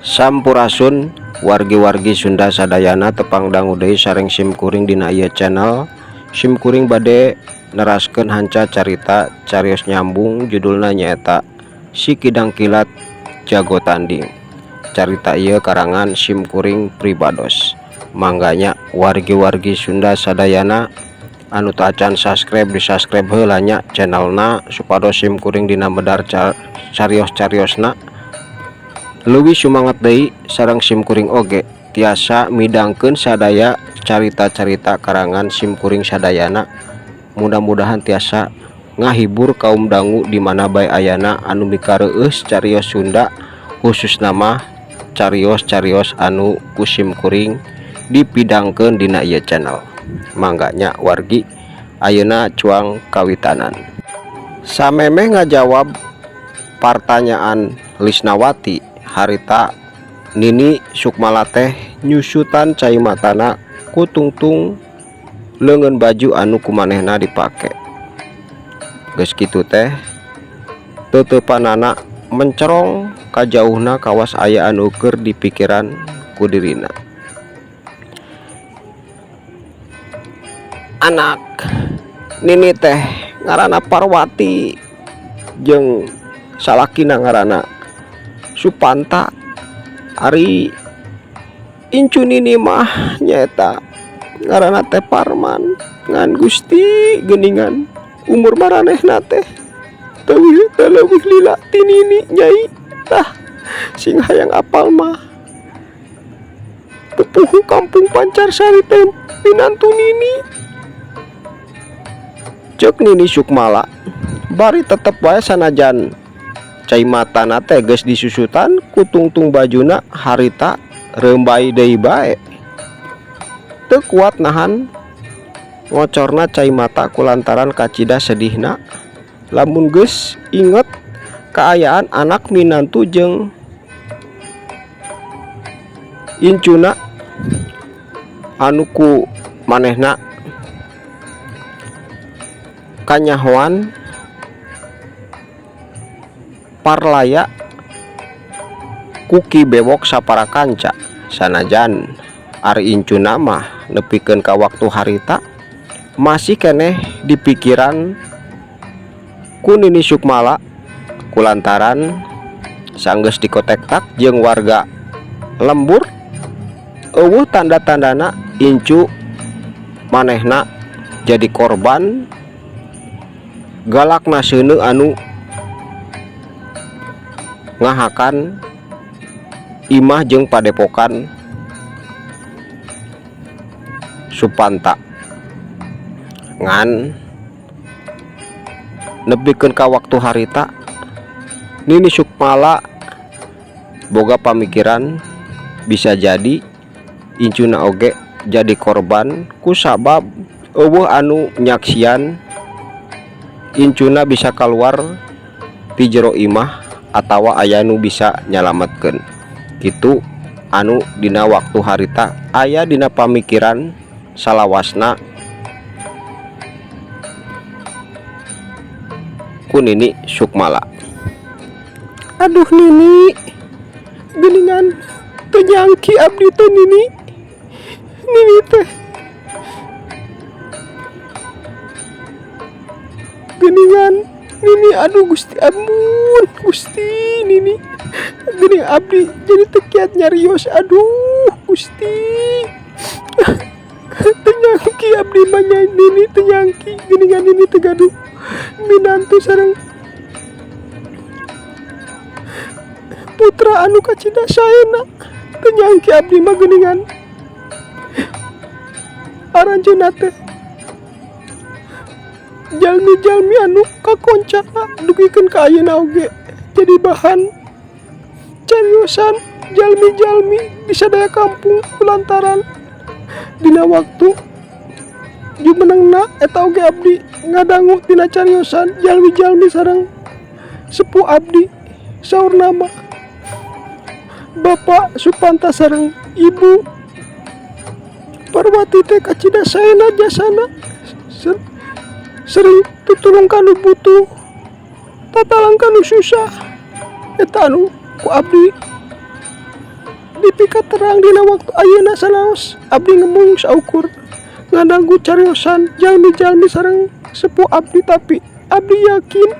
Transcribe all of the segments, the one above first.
Sampurasun wargi-wargi Sunda sadayana tepang dangu deui sareng sim kuring dina ieu channel. Sim kuring bade neraskeun hanca carita carios nyambung judulna nyaeta Si Kidang Kilat Jago Tanding. Carita ieu karangan sim kuring pribados. Mangga nya wargi-wargi Sunda sadayana anu teu acan subscribe di subscribe heula nya channelna supados sim kuring dina medar carios-cariosna leuwih sumanget deui sareng sim kuring oge tiasa midangkeun sadaya carita-carita karangan sim kuring sadayana. Mudah-mudahan tiasa ngahibur kaum dangu di mana bae ayana anu mikareueus carios Sunda khususna mah carios-carios anu ku sim kuring dipidangkeun dina ieu channel. Mangga nya wargi ayeuna cuang kawitanan. Samemeh ngajawab partanyaan Lisnawati harita Nini Sukmala teh nyusutan cai matana ku tungtung leungeun baju anu kumanehna dipake. Geus kitu teh teuteupanana mencerong kajauhna kawas aya anu keur dipikiran ku dirina. Anak Nini teh ngaranna Parwati jeung salakina ngaranna Supanta. Ari incu Nini mah nyaeta ngaranna teh Parman. Ngan Gusti geuningan umur maranehna teh teu leuwih lila ti Nini nyai. Tah sing hayang apal mah pupuhu kampung Pancarsari teh minantu Nini. Ceuk Nini Sukmala bari tetep wae sanajan cai matana teh geus disusutan ku tungtung bajuna harita reumbai deui bae. Teu kuat nahan ngocorna cai mata kulantaran kacida sedihna lamun geus inget kaayaan anak minantu jeung incuna anu ku manehna kanyahoan parlaya ku Ki Bewok sapara kanca. Sanajan ari incuna mah nepikeun ka waktu harita masih keneh dipikiran ku Nini Sukmala kulantaran sanggeus dikotektak jeung warga lembur eueuh tanda-tandana incu manehna jadi korban galakna seuneu anu ngahakan imah jeung padepokan Supanta. Ngan nepikeun ka waktu harita Nini Sukmala boga pamikiran bisa jadi incuna oge jadi korban kusabab eueuh anu nyaksian incuna bisa keluar ti jero imah atawa aya nu bisa nyalametkeun. Kitu anu dina waktu harita aya dina pamikiran salawasna ku Nini Sukmala. Aduh Nini, geuningan teu nyangki abdi teh Nini. Nini teh geuningan Nini, aduh Gusti ampun Gusti Nini geuning abdi jadi teu kiat nyarios. Aduh Gusti teu nyangki abdi mah nya Nini, teu nyangki geuningan Nini teh gaduh minantu sareng putra anu kacida saena. Teu nyangki abdi mah geuningan aranjeunna teh jalmi-jalmi anu kakoncara dugikeun ka ayeuna oge jadi bahan cariosan jalmi-jalmi di sadaya kampung kulantaran dina waktu jumenengna eta oge abdi ngadangu tina cariosan jalmi-jalmi sareng sepuh abdi. Saurna mah Bapak Supanta sareng Ibu Parwati teh kacida saena jasana, sering tutulung kanu butuh, tatalang kanu susah. Eta anu ku abdi Dipikaterang dina waktu ayeuna sanaos abdi ngembung saukur ngadangu cariosan jalmi-jalmi sareng sepuh abdi, tapi abdi yakin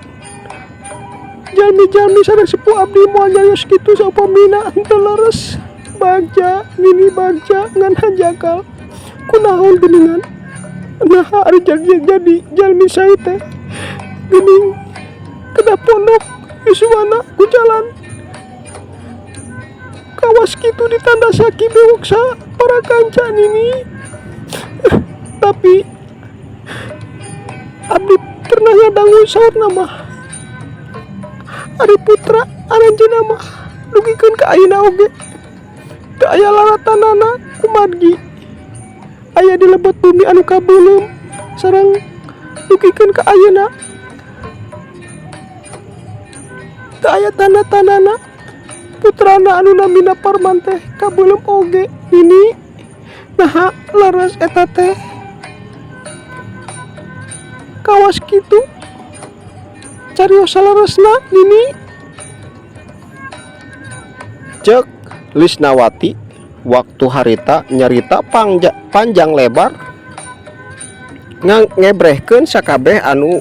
jalmi-jalmi sareng sepuh abdi moal nyarios kitu saupamina henteu leres. Bagja, Nini, bagja ngan hanjakal kunaon geuningan, naha ari jadi jalmi sae teh geuning kedah pondok yuswana ku jalan kawas kitu ditanda saki bewok sa para kanca, Nini. Tapi abdi pernah ngadangu saurna mah ari putra aranjeunna mah dugikeun ka ayeuna oge teu aya laratanana kumargi aya di lebet bumi anu kabeuleum sareng dugikeun ka ayeuna teu aya tanda-tandana putrana anu namina Parman teh kabeuleum oge, Nini. Naha leres eta teh kawas kitu carios saleresna, Nini? Cek Lisnawati waktu harita nyarita panjang lebar ngebrehkeun sakabeh anu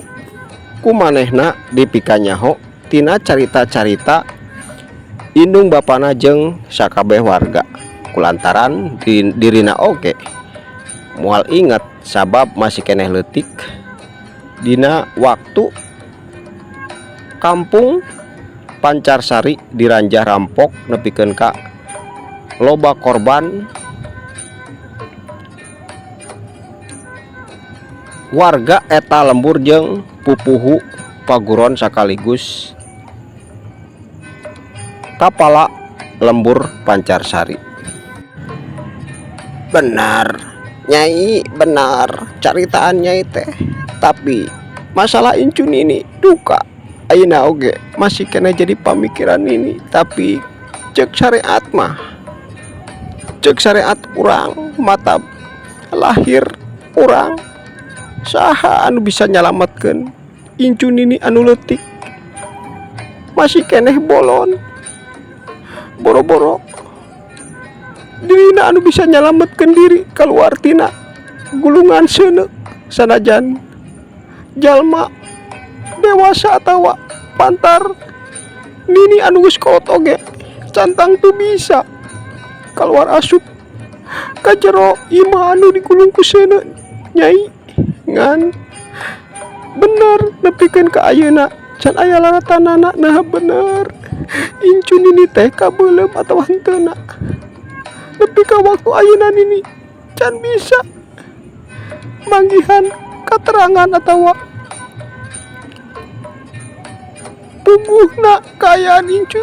kumanehna dipikanyaho tina carita-carita indung bapana jeung sakabeh warga, kulantaran dirina oge moal inget sabab masih keneh leutik dina waktu kampung Pancarsari diranjah rampok nepikeun ka loba korban warga eta lembur jeung pupuhu paguron sakaligus kapala lembur Pancarsari. Benar, Nyai, benar caritaan Nyai teh, tapi masalah incu Nini duka ayeuna oge masih keneh jadi pamikiran Nini. Tapi cek syariat mah, cek syariat urang mata lahir urang, saha anu bisa nyalametkeun incu Nini anu leutik masih keneh bolon? Boro-boro dirina anu bisa nyalametkeun diri keluar tina gulungan seuneu, sanajan jalma dewasa atawa pantar Nini anu geus kolot oge can tangtu bisa keluar asup ka jero imah anu digulung ku seuneu, Nyai. Ngan bener nepikeun ka ayeuna can aya laratanana. Nah, bener incu Nini teh kabeuleum atawa henteuna? Nepi ka waktu ayeuna Nini can bisa manggihan katerangan atawa puguhna kaayaan incu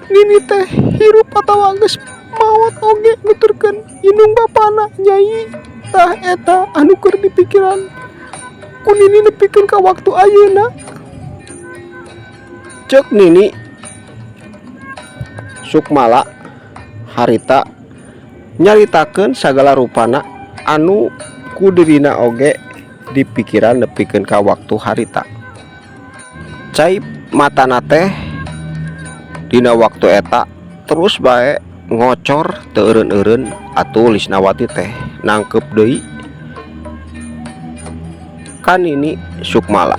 Nini teh hirup atawa geus maot oge, nuturkeun indung bapana, Nyai. Tah, eta anu keur dipikiran ku Nini nepikeun ka waktu ayeuna, cek Nini Sukmala harita nyaritakeun sagala rupana anu ku dirina oge dipikiran nepikeun ka waktu harita. Cai matana teh dina waktu eta terus bae ngocor teu eureun-eureun. Atuh Lisnawati teh nangkep deui ka Nini Sukmala.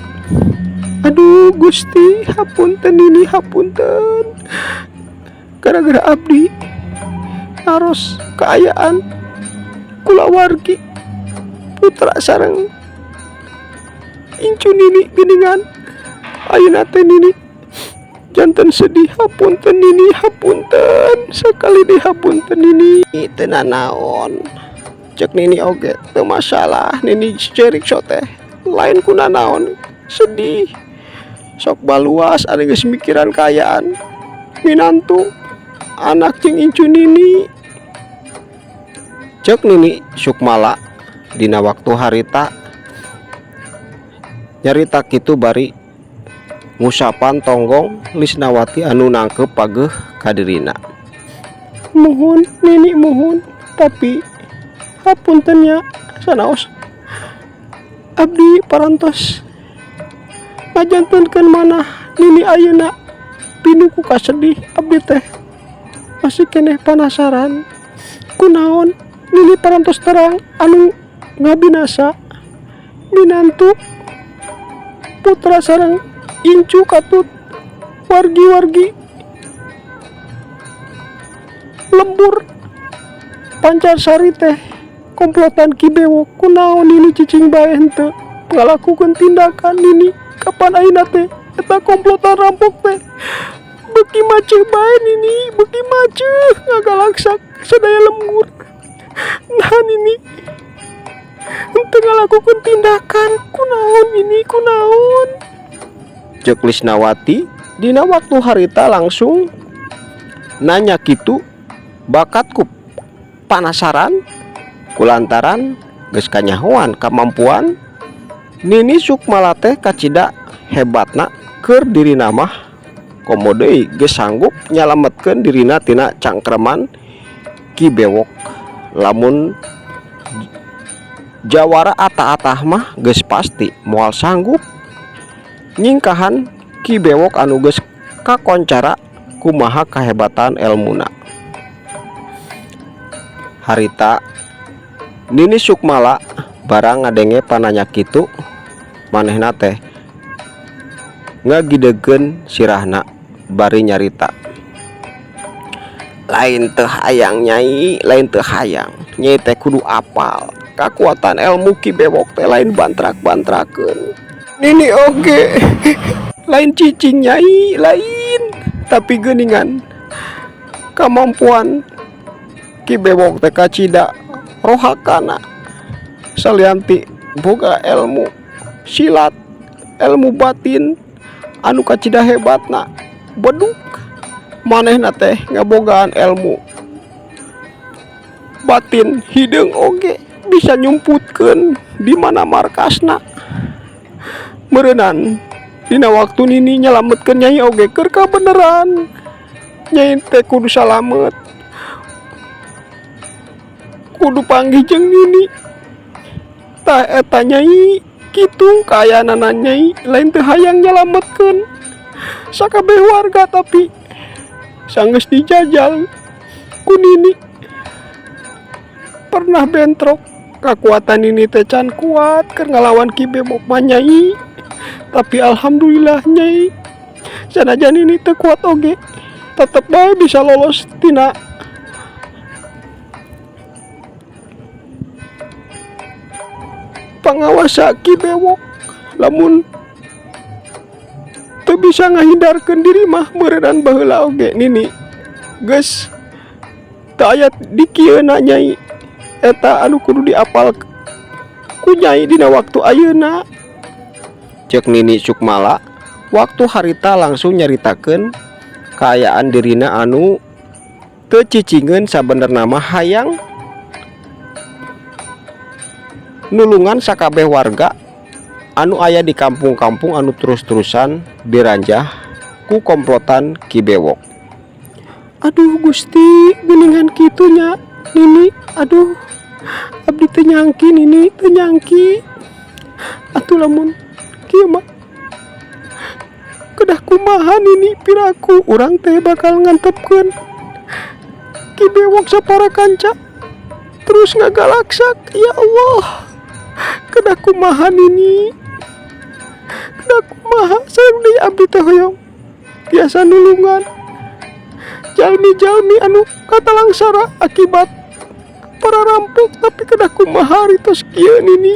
Aduh Gusti, hapunten Nini, hapunten, gara-gara abdi naros kaayaan kulawargi putra sareng incu Nini geuningan ayeuna teh Nini janten sedih. Hapunten, Nini, hapunten sakali deui, hapunten, Nini. Teu nanaon, cek Nini oge teu masalah. Nini ceurik so teh lain ku nanaon, sedih sok baluas ari geus mikiran kaayaan minantu anak jeung incu Nini, cek Nini Sukmala dina waktu harita nyarita kitu bari ngusapan tonggong Lisnawati anu nangkep pageuh ka dirina. Muhun, Nini, muhun, tapi hapunten nya, sanaos abdi parantos ngajantenkeun manah Nini ayeuna pinuh ku kasedih, abdi teh. Masih keneh panasaran kunaon Nini parantos terang anu ngabinasa minantu putra sareng incu katut wargi-wargi lembur Pancarsari teh komplotan Ki Bewok. Kunaon Nini cicing bae henteu ngalakukeun tindakan Nini? Kapan ayeuna teh eta komplotan rampok teh beuki maceuh bae, Nini, beuki maceuh ngagalaksak sadaya lembur. Nah, Nini henteu ngalakukeun tindakan, kunaon Nini, kunaon? Ceuk Lisnawati dina waktu harita langsung nanya kitu bakat ku panasaran kulantaran geus kanyahoan kamampuan Nini Sukmala teh kacida hebatna keur dirina mah, komo deui geus sanggup nyalametkeun dirina tina cangkreman Ki Bewok. Lamun jawara atah-atah mah geus pasti moal sanggup nyingkahan Ki Bewok anu geus kakoncara kumaha kahebatan elmuna. Harita Nini Sukmala barang ngadenge pananya kitu, manehna teh ngagidegkeun sirahna bari nyarita, "Lain teu hayang, Nyai, lain teu hayang. Nyai teh kudu apal kakuatan ilmu Ki Bewok teh lain bantrak-bantrakeun. Nini oge lain cicing, Nyai, lain, tapi geuningan kamampuan Ki Bewok teh kacida rohakana. Salianti boga ilmu silat, ilmu batin anu kacida hebatna beduk, manehna teh ngabogaan ilmu batin hideung oge, bisa nyumputkeun di mana markasna. Meureunan dina waktu Nini nyalametkeun Nyai oge keur kabeneran. Nyai teh kudu salamet, kudu panggih jeung Nini. Tah eta, Nyai, kitu kaayaanana. Nyai lain teu hayang nyalametkeun sakabeh warga, tapi sanggeus dijajal ku Nini, pernah bentrok, kakuatan Nini teh can kuat keur ngalawan Ki Bewok mah, Nyai. Tapi alhamdulillah, Nyai, sanajan Nini teu kuat oge tetep bae bisa lolos tina pangawasa Ki Bewok. Lamun teu bisa ngahindarkeun diri mah meureunan baheula oge Nini geus teu aya di kieuna, Nyai. Eta anu kudu diapal ku Nyai dina waktu ayeuna." Ceuk Nini Sukmala waktu harita langsung nyaritakeun kaayaan dirina anu teu cicingeun, sabenerna mah hayang nulungan sakabeh warga anu aya di kampung-kampung anu terus-terusan diranjah ku komplotan Ki Bewok. "Aduh Gusti, geuningan kitu nya, Nini. Aduh, abdi teu nyangki, Nini, teu nyangki. Atuh lamun kieu mah kedah kumaha, Nini? Piraku urang teh bakal ngantepkeun Ki Bewok sapara kanca terus ngagalaksak. Ya Allah, kedah kumaha, Nini, kedah kumaha? Sareng deui abdi teh hoyong tiasa nulungan jalmi-jalmi anu katalangsara akibat para rampok, tapi kedah kumaha ari tos kieu, Nini?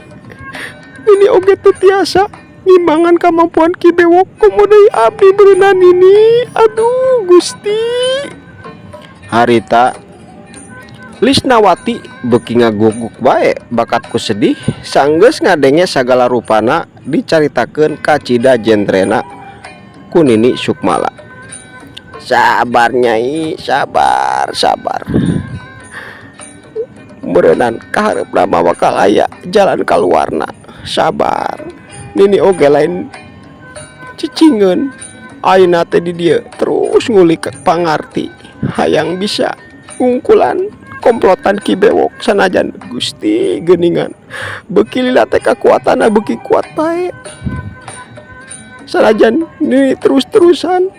Nini oge teu tiasa ngimbangan kamampuan Ki Bewok, komo deui abdi beunang, Nini. Aduh Gusti." Harita Lisnawati beuki ngaguguk bae bakat ku sedih sanggeus ngadenge sagala rupana dicaritakeun kacida jentrena ku Nini Sukmala. "Sabar, Nyai, sabar, sabar. Meureunan kahareupna mah bakal aya jalan kaluarna. Sabar. Nini oge lain cicingeun, ayeuna teh di dieu terus ngulik pangarti hayang bisa ngungkulan komplotan Ki Bewok. Sanajan Gusti geuningan beuki lila teh kakuatanna beuki kuat bae, sanajan Nini terus-terusan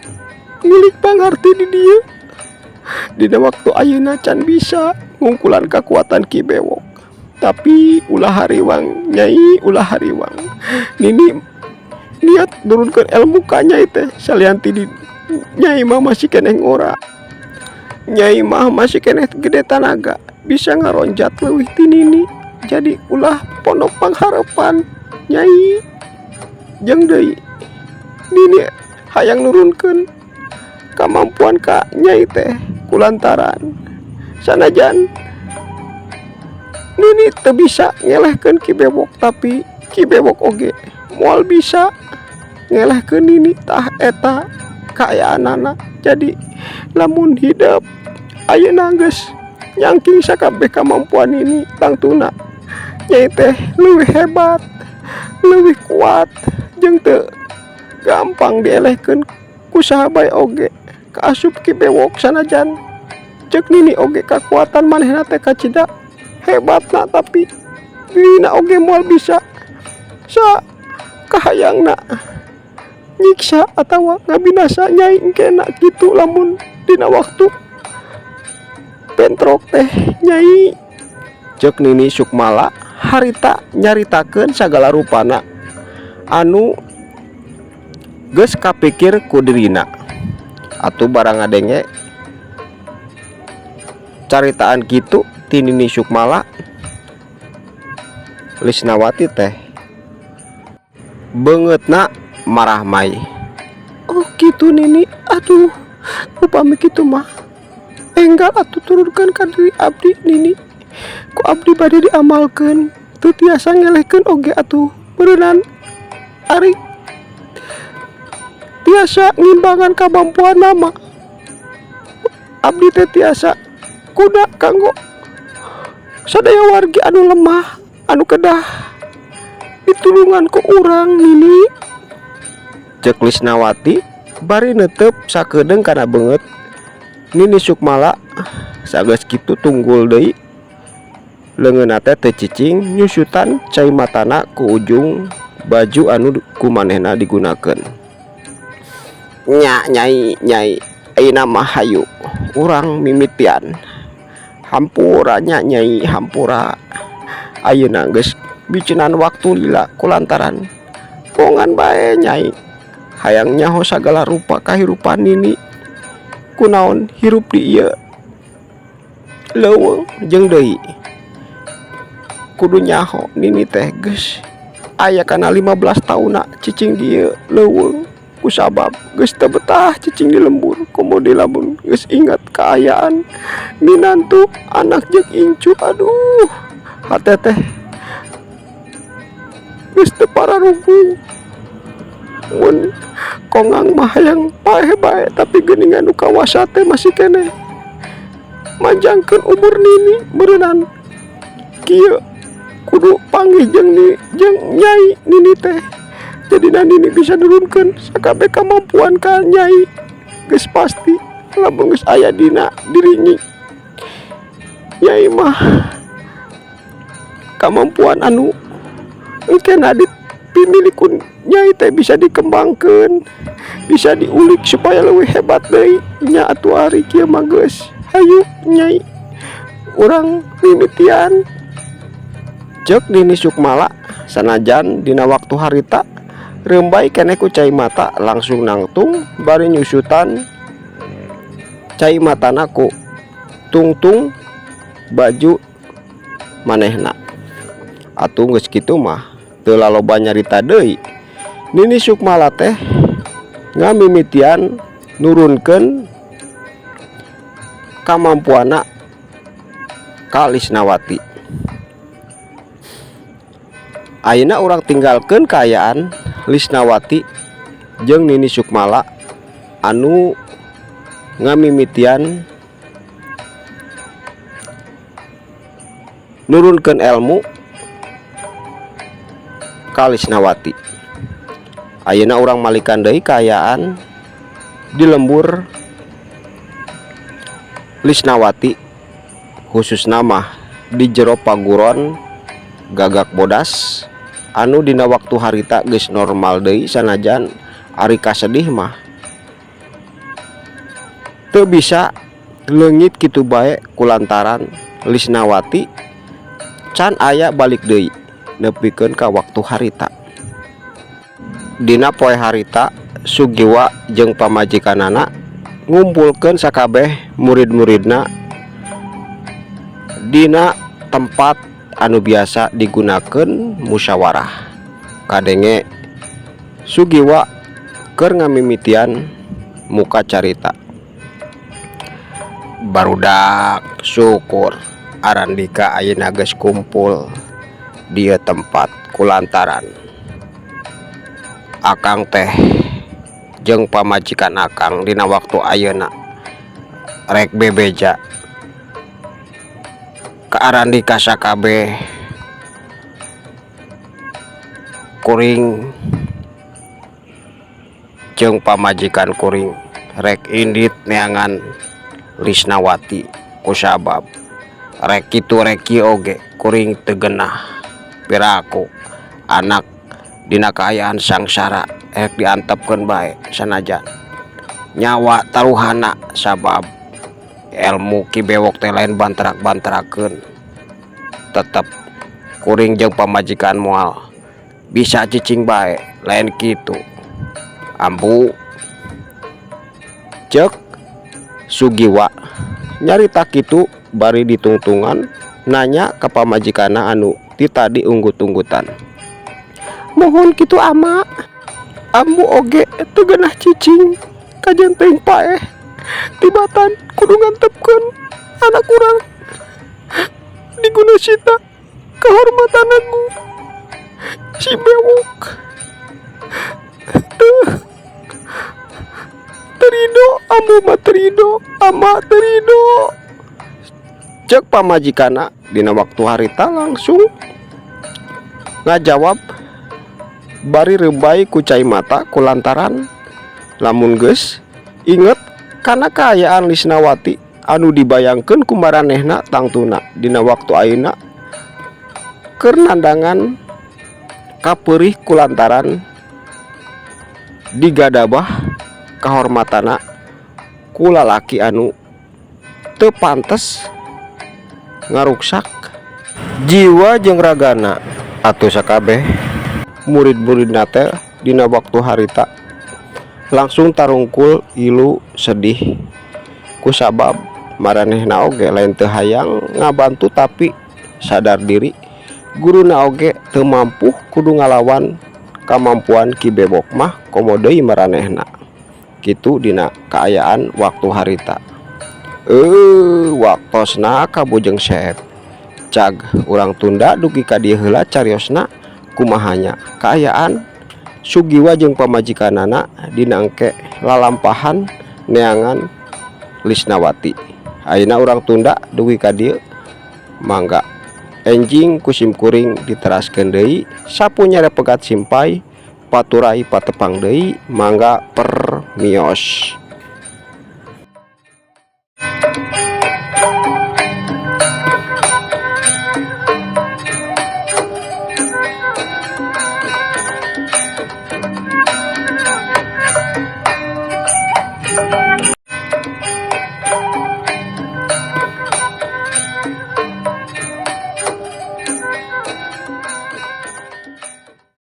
ngulik pangarti di dieu." Dina waktu ayeuna can bisa ngungkulan kakuatan Ki Bewok, tapi ulah hariwang, Nyai, ulah hariwang. Nini niat nurunkeun ilmu ka Nyai teh salian ti di Nyai mah masih keneh ngora. Nyai mah masih keneh gede tanaga, bisa ngaronjat leuwih ti Nini. Jadi ulah pondok pangharepan, Nyai. Jeung deui Nini hayang nurunkeun kamampuan ka Nyai teh kulantaran sanajan Nini teu bisa ngelehkeun Ki Bewok, tapi Ki Bewok oge moal bisa ngelehkeun Nini. Tah, eta kaayaanana. Jadi lamun hidep ayeuna geus nyangking sakabeh kamampuan Nini, tangtuna Nyai teh leuwih hebat, leuwih kuat, jeung teu gampang dielehkeun ku saha bae oge, kaasup Ki Bewok. Sanajan ceuk Nini oge kakuatan manehna teh kacida hebatna, tapi dirina oge moal bisa sa kahayangna nyiksa atawa ngabinasa Nyai engkena kitu lamun dina waktu bentrok teh, Nyai, cek Nini Sukmala harita nyaritakeun sagala rupana anu geus kapikir ku dirina. Atuh barang ngadenge caritaan kitu ti Nini Sukmala, Lisnawati teh beungeutna marahmai. "Oh kitu, Nini? Aduh, upami kitu mah enggal atuh turunkeun ka diri abdi, Nini. Ku abdi bade diamalkeun. Teu tiasa ngelehkeun oge atuh meureunan ari tiasa ngimbangan kamampuanna mah abdi teh tiasa kuda kanggo sadaya wargi anu lemah, anu kedah ditulungan ku urang, Nini," cek Lisnawati bari netep sakedeung kana beungeut Nini Sukmala. Sageus kitu tunggul deui leungeunna teh teu cicing nyusutan cai matana ku ujung baju anu ku manehna digunakeun. "Nya, Nyai, Nyai, ayeuna mah hayu urang mimitian. Hampura nya, Nyai, hampura. Ayeuna geus biceunan waktu lila kulantaran bongan bae Nyai hayang nyaho sagala rupa kahirupan Nini, kunaon hirup di ieu leuweung. Jeung deui kudu nyaho, Nini teh geus aya kana 15 taunna cicing di ieu leuweung kusabab geus teu betah cicing di lembur. Komo deui lamun geus ingat kaayaan minantu, anak jeung incu, aduh, hate teh geus teu pararuguh. Mun kongang mah hayang paeh bae, tapi geuningan nu kawasa teh masih keneh manjangkeun umur Nini meureunan. Kieu kudu panggih jeung ni jeung Nyai Nini teh, jadina Nini bisa nurunkeun sakabeh kamampuan ka Nyai. Geus pasti lamun geus aya dina diri Nyai mah kamampuan anu engkena dipimilik ku Nyai teh bisa dikembangkeun, bisa diulik supaya leuwih hebat deui. Nya atuh, ari kieu mah geus hayu, Nyai, urang mimitian," cek Nini Sukmala. Sanajan dina waktu harita rembay keneh ku cai mata, langsung nangtung bari nyusutan cai matana ku tungtung baju manehna. Atuh geus kitu mah teu laloba nyarita deui, Nini Sukmala teh ngamimitian nurunkeun kamampuanna ka Lisnawati. Ayeuna urang tinggalkeun kaayaan Lisnawati jeung Nini Sukmala anu ngamimitian nurunkeun elmu ka Lisnawati. Ayeuna urang malikan deui kaayaan di lembur Lisnawati, khususna mah di jero paguron Gagak Bodas anu dina waktu harita geus normal deui, sanajan ari kasedih mah teu bisa. Leungit kitu bae kulantaran Lisnawati can aya balik deui nepikeun ka waktu harita. Dina poe harita, Sugiwa jeung pamajikanana ngumpulkeun sakabeh murid-muridna dina tempat anu biasa digunakeun musyawarah. Kadenge Sugiwa keur ngamimitian muka carita. "Barudak, syukur arandika ayeuna geus kumpul di ieu tempat kulantaran akang teh jeung pamajikan akang dina waktu ayeuna rek bebeja ka arandika sakabeh. Kuring jeung pamajikan kuring rek indit neangan Lisnawati, kusabab rek kitu rek kieu oge kuring teu genah piraku anak dina kaayaan sangsara rek diantepkeun bae sanajan nyawa taruhanna, sabab elmu Ki Bewok teh lain bantrak-bantrakeun. Tetep kuring jeung pamajikan moal bisa cicing bae, lain kitu, Ambu?" Cek Sugiwa nyarita kitu bari ditungtungan nanya ka pamajikanna anu ti tadi unggut-unggutan. "Muhun kitu, Ama. Ambu oge teu geunah cicing kajen teuing paeh tibatan kudu ngantepkeun anak urang diguna sita kahormatanna ku si Bewok. Teu teu rido ambu mah, teu rido, Ama, teu rido," cek pamajikanna dina waktu harita langsung ngajawab bari rebay ku cai mata kulantaran lamun geus inget kana kaayaan Lisnawati anu dibayangkeun ku maranehna. Tangtuna dina waktu ayeuna keur nandangan kapeurih kulantaran digadabah kahormatanna ku lalaki anu teu pantes ngaruksak jiwa jeung ragana. Atuh sakabeh murid-muridna teh dina waktu harita langsung tarungkul ilu sedih, kusabab maranehna oge lain teu hayang ngabantu, tapi sadar diri guruna oge teu mampu kudu ngalawan kamampuan Ki Bewok mah, komo deui maranehna kitu dina kaayaan waktu harita. Waktosna kabujeng seep, cag urang tunda dugi ka dieu heula cariosna. Kumaha nya kaayaan Sugiwa jeung pamajikanana dina engke lalampahan neangan Lisnawati, ayeuna urang tunda dugi ka dieu. Mangga enjing ku sim kuring diteraskeun deui sapu nyere pegat simpay paturai patepang deui. Mangga, permios.